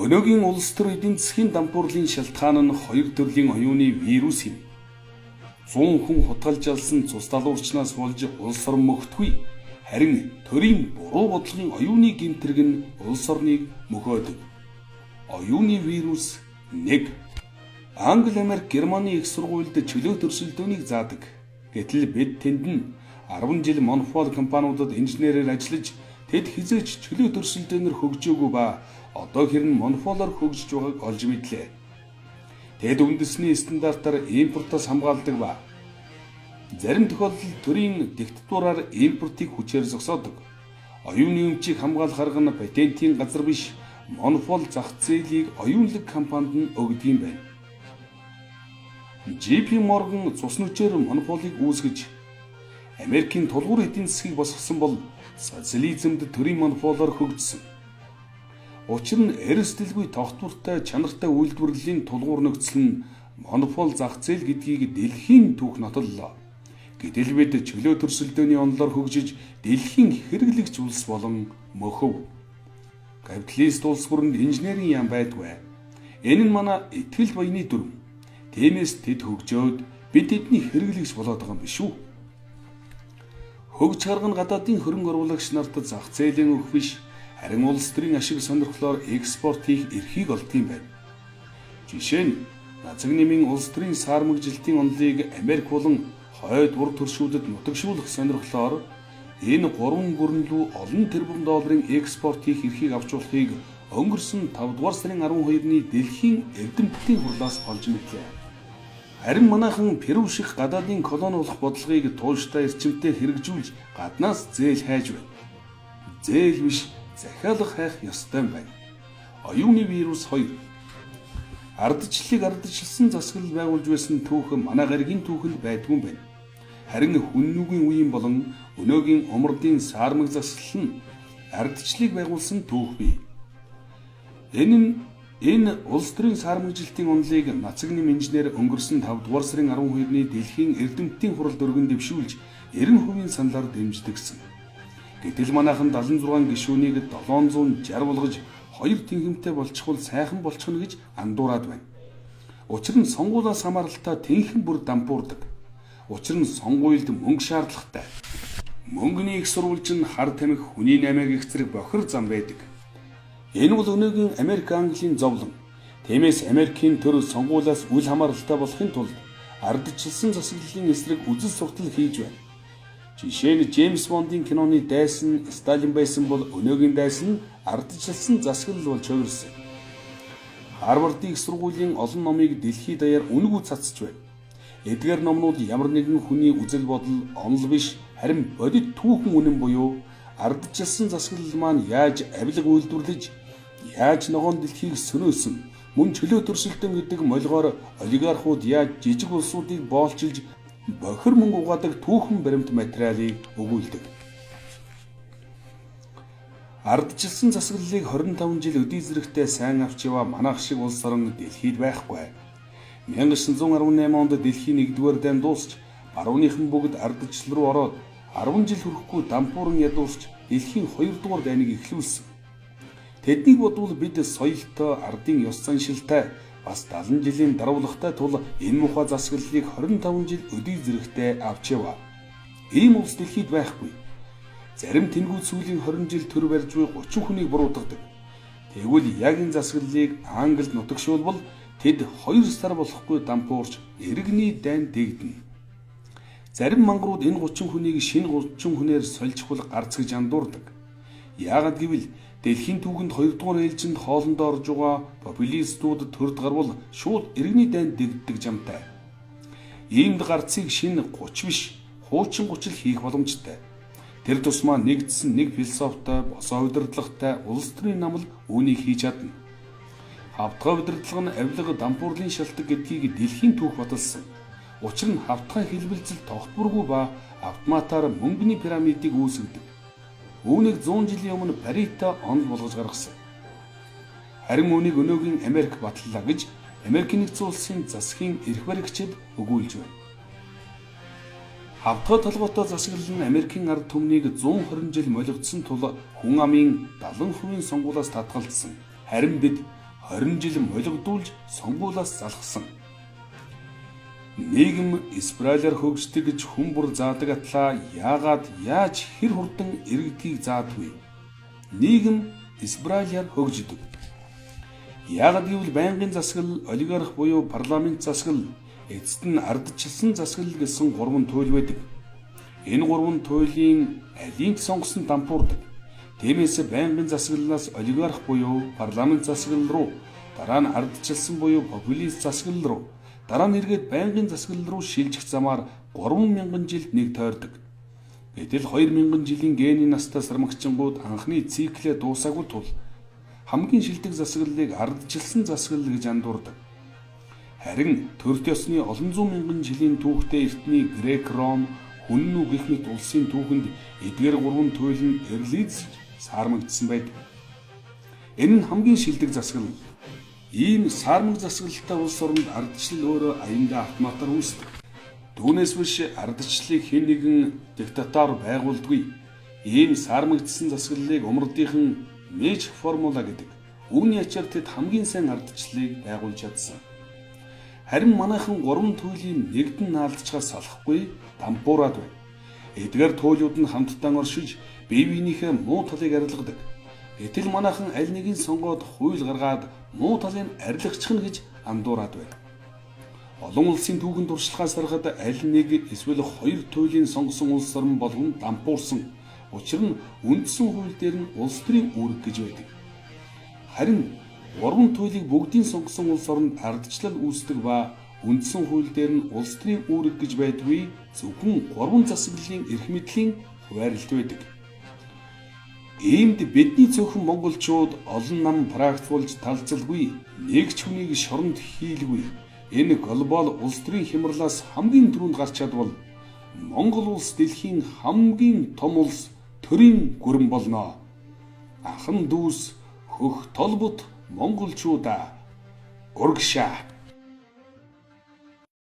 Өнөөгийн улс төр эдийн засгийн дампуурлын шалтгаан нь хоёр төрлийн оюуны вирус юм. 100 хүн хутгалж алсан цус далуурчнаас болж улс орон мөхтгүй. Харин төрийн буруу бодлогын оюуны гэмт хэрэг нь улс орныг мөхөөдөг. Оюуны вирус 1. Англи, Америк, Германы их сургуульд чөлөө өрсөлдөөнийг заадаг. Гэтэл бид тэнд нь 10 жил монопол компаниудад инженерээр ажиллаж, тэд хэзээ ч чөлөө өрсөлдөөнөөр хөгжөөгүй ба одоо хэрэн монополоор хөгжиж байгааг олж мэдлээ. Тэд үндэсний стандартаар импортоос хамгаалдаг ба зарим тохиолдолд төрийн диктатураар импортыг хүчээр зогсоодог. Оюуны өмчийг хамгаалах арга нь патентын газар биш, монопол зах зээлийг оюунлаг компанид нь өгдөг юм байна. JP Morgan цус нүчээр монополийг үүсгэж, Америкийн тулгуур эдийн засгийг босгосон бол социализмд төрийн монополоор хөгжсөн. Учир нь эрсдэлгүй, тогтвортой, чанартай үйлдвэрлэлийн тулгуур нөхцөл нь монопол зах зээл гэдгийг дэлхийн түүх нотоллоо. Гэтэл бид чөлөө өрсөлдөөний онолоор хөгжиж, дэлхийн хэрэглэгч улс болон мөхөв. Капиталист улс бүрэнд инженерийн яам байдгүй. Энэ нь манай итгэл баяны дүрэм. Тиймээс тэд хөгжөөд, бид тэдний хэрэглэгч болоод байгаа юм биш үү? Хөгжих арга нь гадаадын хөрөнгө оруулагч нарт зах зээлийн өгөх биш, харин улс төрийн ашиг сонирхлоор экспорт хийх эрхийг олдог юм байна. Жишээ нь, Нацаг нэмийн улс төрийн саармагжилтын онолыг Америк болон хойд урд төршүүдэд нутагшуулах сонирхлоор энэ гурван гүрэн лүү олон тэрбум долларын экспорт хийх эрхийг авч болохыг өнгөрсөн 5 дугаар сарын 12-ны дэлхийн эрдэмтдийн хурлаас олж мэдлээ. Харин манайхан Перу шиг гадаадын колони болох бодлогыг тууштай, эрчимтэй хэрэгжүүлж, гаднаас зээл хайж байна. Зээл биш, захиалга хайх ёстой юм байна. Оюуны вирус 2. Ардчлалыг ардчилсан засаглал байгуулж байсан түүх манай гаригийн түүхэнд байдгүй юм байна. Харин хүннүгийн үеийн болон өнөөгийн умардын саармаг засаглал нь ардчлалыг байгуулсан түүх бий. Энэ нь энэ улс төрийн саармагжилтын онолыг Нацаг нэм инженер өнгөрсөн 5 дугаар сарын 12-ны дэлхийн эрдэмтдийн хуралд өргөн дэвшүүлж, 90% саналаар дэмждэгсэн. Гэтэл манайхан 76 гишүүнийг 760 болгож, хоёр тэнхимтэй болчихвол сайхан болчихно гэж андуураад байна. Учир нь сонгуулиас хамааралтай тэнхим бүр дампуурдаг. Учир нь сонгуульд мөнгө шаардлагатай. Мөнгөний их сурвалж нь хар тамхи, хүний наймааг их зэрэг бохир зам байдаг. Энэ бол өнөөгийн Америк, Английн зовлон. Тиймээс Америкийн төр сонгуулиас үл хамааралтай болохын тулд ардчилсан засаглалын эсрэг үзэл суртал хийж байна. Жишээ нь, Джеймс Бондын киноны дайсан Сталин байсан бол өнөөгийн дайсан нь ардчилсан засаглал болж хувирсан. Харвардын их сургуулийн олон номыг дэлхий даяар үнэгүй цацж байна. Эдгээр номнууд ямар нэгэн хүний үзэл бодол, онол биш, харин бодит түүхэн үнэн буюу ардчилсан засаглал маань яаж авилга үйлдвэрлэж, яаж ногоон дэлхийг сөнөөсөн, мөн чөлөө өрсөлдөөн гэдэг молигоор олигархууд яаж жижиг улсуудыг боолчилж, бохир мөнгө угаадаг түүхэн баримт материалыг өгүүлдэг. Ардчилсан засаглалыг 25 жил өдий зэрэгтэй сайн авч яваа манайх шиг улс орон дэлхийд байхгүй. 1918 онд дэлхийн 1-р дайн дуусч, барууныхан бүгд ардчлал руу ороод, 10 жил хүрэхгүй дампууран ядуурч, дэлхийн 2-р дайныг эхлүүлсэн. Тэднийг бодвол бид соёлтой, ардын ёс заншилтай, бас 70 жилийн дарвлагатай тул энэ муухай засаглалыг 25 жил өдий зэрэгтэй авч яваа. Ийм улс дэлхийд байхгүй. Зарим тэнгуү сүүлийн 20 жил төр барьж буй 30 хүнийг буруутгадаг. Тэгвэл яг энэ засаглалыг Англид нутагшуулбал тэд 2 сар болохгүй дампуурч, иргэний дайн дэгдэнэ. Зарим мангарууд энэ 30 хүнийг шинэ 30 хүнээр сольчихвол гарц гэж андуурдаг. Яагаад гэвэл дэлхийн түүхэнд 2 дугаар ээлжинд хоолондоо орж байгаа популистууд төрд гарвал шууд иргэний дайнд дэгддэг жамтай. Иймд гарцыг шинэ 30 биш, хуучин 30 л хийх боломжтой. Тэр тусмаа нэгдсэн нэг философитой, босоо удирдлагатай улс төрийн нам л үүнийг хийж чадна. Хавтгай удирдлага нь авилга, дампуурлын шалтаг гэдгийг дэлхийн түүх баталсан. Учир нь хавтгай хэлбэлзэл тогтворгүй ба автоматар мөнгөний пирамидыг үүсгэдэг. Үүнийг 100 жилийн өмнө Парето онол болгож гаргасан. Харин үүнийг өнөөгийн Америк баталлаа гэж Америкийн нэгдсэн улсын засгийн эрх баригчид өгүүлж байна. Хавтгай толгойтой засаглал нь Америкийн ард түмнийг 120 жил молигдсон тул хүн амын 70% сонгуулиас татгалзсан. Харин бид 20 жил молигдуулж сонгуулиас залгасан. Нийгэм спиралаар хөгждөг гэж хүн бүр заадаг атлаа яагаад яаж хэр хурдан эргэдгийг заадгүй. Нийгэм спиралаар хөгждөг. Яагаад гэвэл байнгын засаглал, олигарх буюу парламент засаглал, эцэст нь ардчилсан засаглал гэсэн гурван туйл байдаг. Энэ гурван туйлын алийг сонгосон дампуурдаг. Тиймээс байнгын засаглалаас олигарх буюу парламент засаглал руу, дараа нь ардчилсан буюу популист засаглал руу, дараа нь эргээд байнгын засаглал руу шилжих замаар 3000 жилд нэг тойрдог. Гэтэл 2000 жилийн генийн настай сармагчингууд анхны циклээ дуусаагүй тул хамгийн шилдэг засаглалыг ардчилсан засаглал гэж андуурдаг. Харин төрөлт ёсны олон зуун мянган жилийн түүхтэй эртний Грек, Ром, Хүннү гэх мэт улсын түүхэнд эдгээр гурван туйл нь эрлийз саармагдсан байдаг. Энэ нь хамгийн шилдэг засаглал. Ийм саармаг засаглалтай улс оронд ардчлал өөрөө аяндаа автоматар үүсдэг. Түүнээс биш ардчлалыг хэн нэгэн диктатор байгуулдаггүй. Ийм саармагдсан засаглалыг умардынхан Magic формула гэдэг. Үүний ачаар тэд хамгийн сайн ардчлалыг байгуулж чадсан. Харин манайхан гурван туйлын нэгдэн наалдчихаас салахгүй дампуураад байна. Эдгээр туйлууд нь хамтдаа оршиж бие биенийхээ муу талыг арилгадаг. Гэтэл манайхан аль нэгийг сонгоод хууль гаргаад муу талыг арилгачих нь гэж андуураад байна. Олон улсын түүхэн туршлагаас харахад аль нэг эсвэл хоёр туйлын сонгосон улс орон болгон дампуурсан. Учир нь үндсэн хууль дээр нь улс төрийн үүрэг гэж байдаг. Харин гурван туйлыг бүгдийн сонгосон улс оронд ардчлал үүсдэг ба үндсэн хууль дээр нь улс төрийн үүрэг гэж байдгүй, зөвхөн гурван засаглалын эрх мэдлийн хуваарлалт байдаг. Иймд бидний цөөхөн монголчууд олон нам практикуулж талцалгүй, нэг ч хүнийг шоронд хийлгүй. Энэ глобал улс төрийн хямралаас хамгийн түрүүнд гарч чадвал Монгол улс дэлхийн хамгийн том улс төрийн гүрэн болно. Ахан дүүс хөх толбот монголчуудаа урагшаа.